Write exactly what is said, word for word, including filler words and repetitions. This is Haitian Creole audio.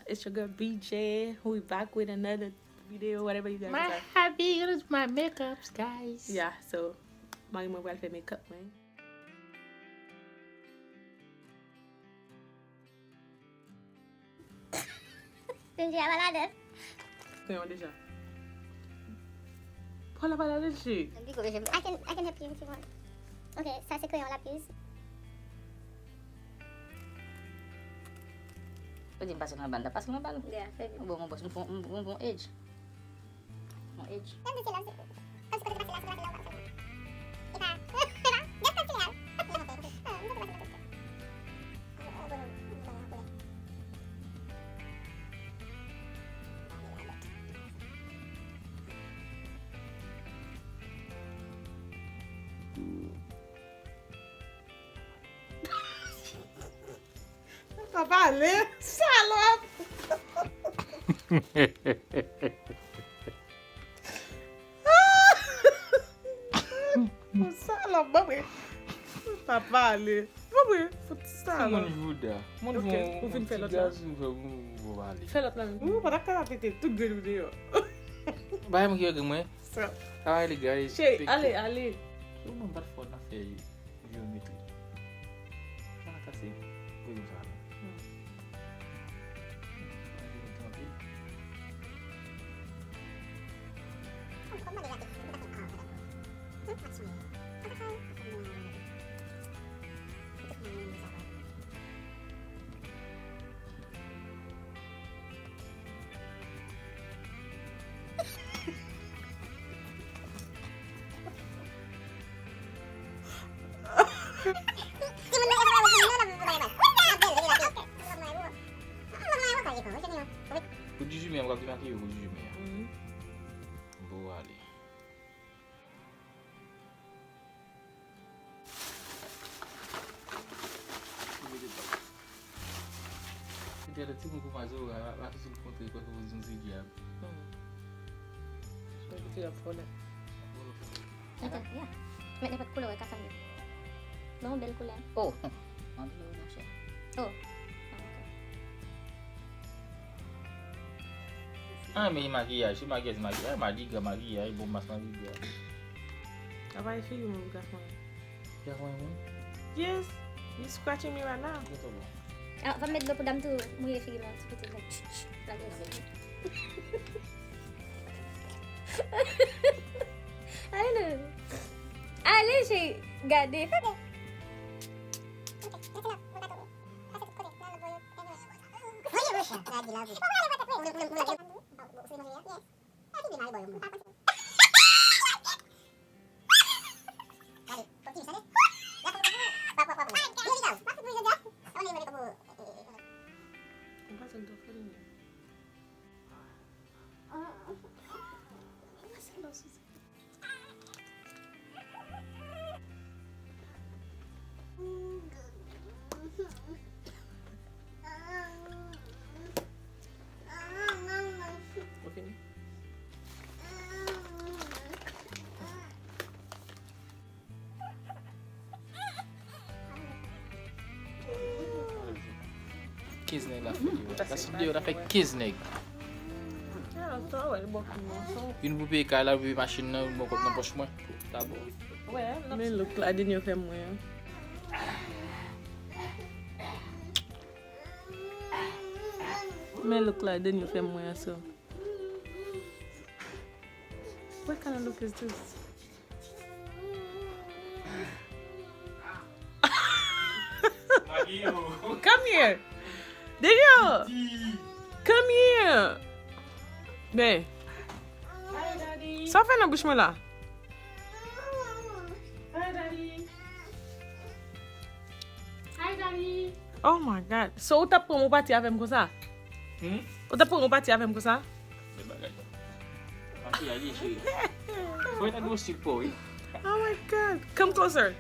It's your girl B J. We back with another video, whatever you guys are. My happy, gonna do my makeups, guys. Yeah, so, mari mwen pral fè makeup mwen. Deja malade. Kreyon deja. Pran la pa la leche. I can, I can help you if you want. Ok, sa se kreyon lapis. Ou di m pase nan bal la, pase nan bal. Yeah, fè byen. Bon, mon boss, m fon, m fon edge. Mon edge. Kòmsi kote pase la, se pase la, ou pa fè sa. E pa, e pa, just kòmsi la. Pa pale, salòp! Salòp, bon, wi. Pa pale. Bon, wi, fout salòp. Moun jouda. Moun fè yon ti gaz, ou fè moun pale. Fè lòt la menm. Ou pa ta ka pete tout grenn ou deyò. Bay mwen ki yo gen mwen. Sa. Travay legal. Cheri, ale, ale. Ou mwen bat fò nan fè yo. Jeyometri. Sa ka kase. Voye sa la. Hmm. Pou dizuit me a, m ap demake yo pou dizuit me a. Mhm. Bon, ale. Li te lè timoun kòmanse, la, la, la, sou kontre, kontre, kontre, se dyab. Hmm. Mwen kite l ap fò nèt. Mete, ya. Met nenpòt koulè w ka sa ye. Ban yon bèl koulè. Oh. Anpil ou monchè. Oh. Ah, ok. Ah, men makiyaj, se makiyaj, se makiyaj, madigra, makiyaj, bon mas madigra. Apa e figi mwen pou gason an? Gason an, wi. Yes, you scratching me right now. Get over. Ah, va met dlo pou dam tou, mouye figi mwen, ti pitit, like, ch, ch, lage. Ale, non. Ale, cheri, gade. Ou fini? Kenz nèg la fè deyo. Pase deyo, la fè kenz nèg. Youn pou peye kay la, pou peye machin nan, youn bon kòb nan pòch mwen. Dabò. Men look la Denio fè mwen an. Men look la Denio fè mwen an, so. What kind of look is this? Come here. Denio. Come here. Ben. Sa w fè nan bouch mwen la? Oh my God. So, ou t ap pran m ou pati avè m konsa? Hmm? Ou t ap pran m ou pati avè m konsa? Men bagay. Pati a li, cheri. Fò w ta gen yon sik pou, wi. Oh my God. Come closer.